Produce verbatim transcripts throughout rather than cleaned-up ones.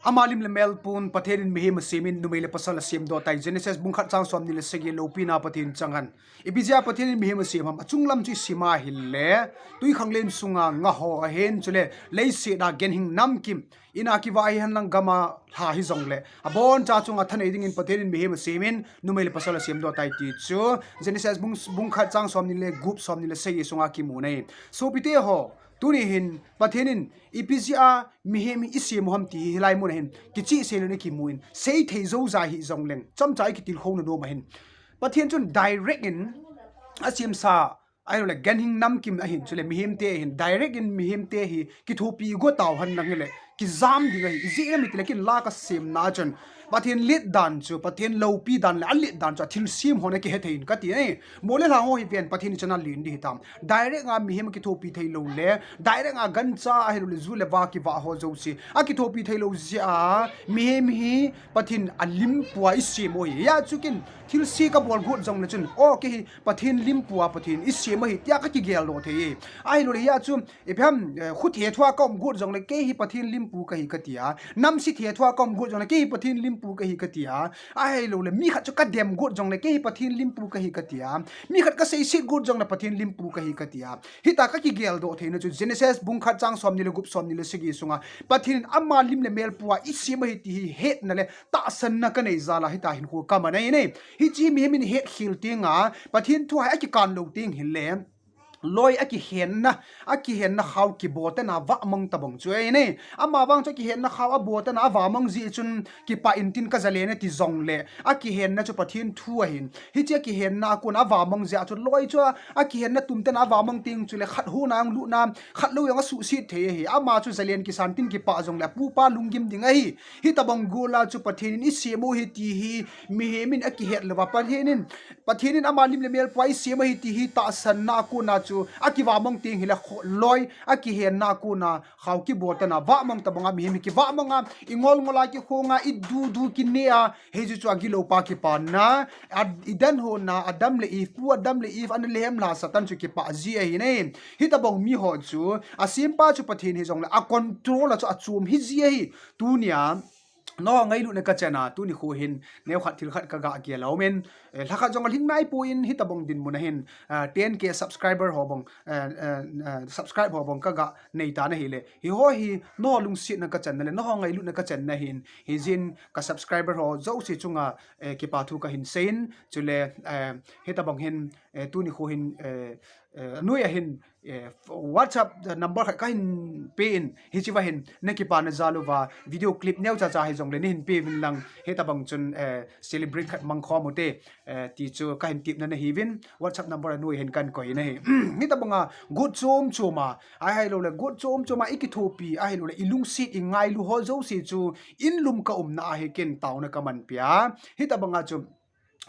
Ama lim le mel pun Pathen in mihem asem in numei le pasal asem doh tai. Genesis bung khat chang som ni le sagi loupina Pathen chang hen. Ipi jeh a Pathen in mihem asem ham, achung lam chu isim a hile, twikhanglen sunga nga ho ahin, chule leiset a ganhing namkim, in a kiva hihen lang gam a lha hijongle, abon cha chunga thanei dingin Pathen in mihem asem in numei le pasal asem doh tai ti chu Genesis bung, bung khat chang som ni le gup, som ni le sagi sunga kimu ahi. Sopite ho, tuni hin Pathen in ipi jeh a mihem hi isem u ham ti hi hilai mun ahin kichehsel in ikimu in, seithei jou ja hijongleng chomcha ikitilkhou nom ahin. Pathen chun direct in asemsa, ahilouleh ganhing namkim ahin, chule mihemte ahin, direct in mihemte hi kithopi go tau hen lang hile kijam ding ahi. Ijeh inem itile ken la kasemna a chun Pathen let dan chu, Pathen loupi dan le alet dan chu, athilsem hon akihethei in kati ahi. Mo le lha ho hi ven, Pathen ichan a len ding hitam. Direct a mihem akithopi theilou le, direct a gancha ahilouleh ju le va kivah ho jouse akithopi theilou jeh a mihem hi Pathen a lim pua isem u ahi. Hijeh chun ken thilse kabol got jongle chun, o, kei hi Pathen lim pua Pathen isem ahi tia kakigel doh thei e. Ahilouleh hijeh chun ipi ham, eh, khut hethua kaum got jongle kei hi Pathen lim pu kahi katia, namse thethua kaum got jongle kei hi Pathen lim pu kahi katia, ahilouleh mi khat chu kadem got jongle kei hi Pathen lim pu kahi katia, mi khat kaseiset got jongle Pathen lim pu kahi katia. Hitia kakigel doh theina chu Genesis bung khat chang som ni le gup, som ni le sagi sunga Pathen in ama lim le mel pua isem ahi ti hi hetna le tahsanna kanei jal a hitia hinkho kaman ahi. Hiche mihem in hetkhel tenga Pathen thu hi akikan lou teng hile, loi akihenna, akihenna khao kibo tena vahmang tabang chu ahi. Amavang chu akihenna khao abo tena avahmang jeh chun kipah in tin kajalen ati jongle, akihenna chu Pathen thu ahin. Hiche akihenna a kon avahmang jeh a chu loi chu akihenna tum tena avahmang teng chule khat hon a jong lutna, khat lou jong asuhset thei ahi. Ama chu jalen kisan tin kipah jongle apupa lunggim ding ahi. Hitabang gol a chu Pathen in isem u ahi ti hi mihem in akihet louva, Pathen in, Pathen in ama lim le mel pua isem ahi ti hi tahsanna a kon a chu akivahmang teng hile kho-, loi akihenna a kon a khao kibo tena vahmang tabang a mihem hi kivahmang a, ingol ngol a, kikhong a, idu du, kine a, hiche chu agilou pa kipana, a, Eden hon a Adam le Eve, Pu Adam le Eve ana lhem lha Satan chu kipah ji ahi. Hitabang mi ho chu asempa chu Pathen hijongle a control a chu achom hiji ahi. Tunia nangho ngailutna kachan a, tuni kho hin neokhat thil khat kagah gel a um in, eh, lhakhat jong alhing naipoi, hitabang dinmun a hin, ah, ten K subscriber ho bang, eh, eh, eh, subscribe ho bang kagah nei tan ahile, hiho hi nangho lungsetna kachanna le nangho ngailutna kachanna ahin, hijeh in ka subscriber ho jouse chunga, eh, kipa thu kahin seiyin, chule, eh, hitabang hin, eh, tuni kho hin, eh, eh, anoi a hin, eh, WhatsApp number khat kahin pe in, hichea hin nakipana jal uva video clip neocha cha hijongle neihin peuvin lang, hitabang chun, eh, celebrate khat mangkhom ute, eh, ti chu kahin tepna nahiuvin, WhatsApp number anoi a hin kahin koi in ahi. Hitabanga got chom chom a, ahilouleh got chom chom a ikithopi, ahilouleh ilungset ingailu ho jouse chu inlum kaumna a hi ken taona kamanpeh a. Hitabanga chu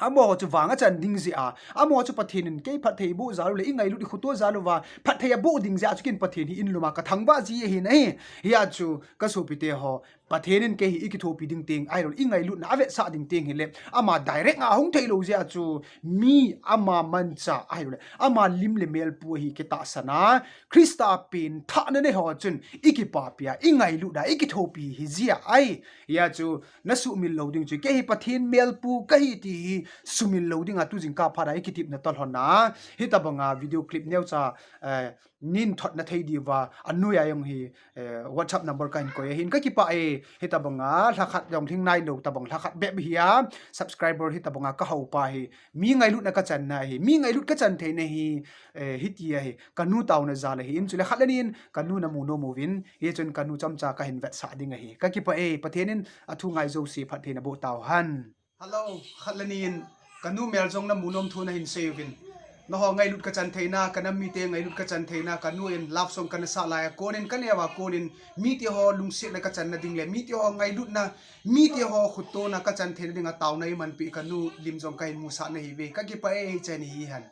amaho chu vang achan ding jeh a, amaho chu Pathen in kei phatthei boh jal u le ingailut ikhoto jal uva phatthei aboh ding jeh a chu ken Pathen hi inlum a kathangvah ji ahi. Hijeh a chu kasopite ho, Pathen in kei hi ikithopi ding teng, ahilouleh ingailutna avetsah ding teng hile, ama direct a ahung theilou jeh a chu mi ama manchah, ahilouleh ama lim le mel pu ahi kitahsan a, Christa a pengthahna nei ho chun ikipapi a, ingailut a, ikithopi hiji ahi. Hijeh a chu nasuhmil lou ding chu, kei hi Pathen mel pu kahi ti hi sumil lou dinga tu jingkah phat a ikitepna toh lhon a, hitabanga video clip neocha, eh, neinthotna thei diuva anoi a jong hi, eh, WhatsApp number kahin koi ahin, kakipah e. Hitabanga lhakhat jong lhing nailou tabang lhakhat bep hi a, subscriber hitabanga kahoupa hi, mi ngailutna kachanna ahi, mi ngailut kachan theina hi, eh, hiti ahi, kanu taona jal ahin, chule khat le ni in kanu namu nom uvin, hichun kanu chomcha kahin vetsah ding ahi. Kakipah e, Pathen in athu ngai jouse phatthei naboh tauhen. Hello, khat le ni in kanu mel jong namu nom thu nahin sei uvin. Nangho ngailut kachan theina, kanam mite ngailut kachan theina, kanu in love song kana sah lai a konin, kaneo a konin, mite ho lungsetna kachanna ding le, mite ho ngailutna, mite ho khotona kachan theina dinga taona eimanpeh kanu lim jong kahin musah nahiuve, kakipah e, hiche ni hihen.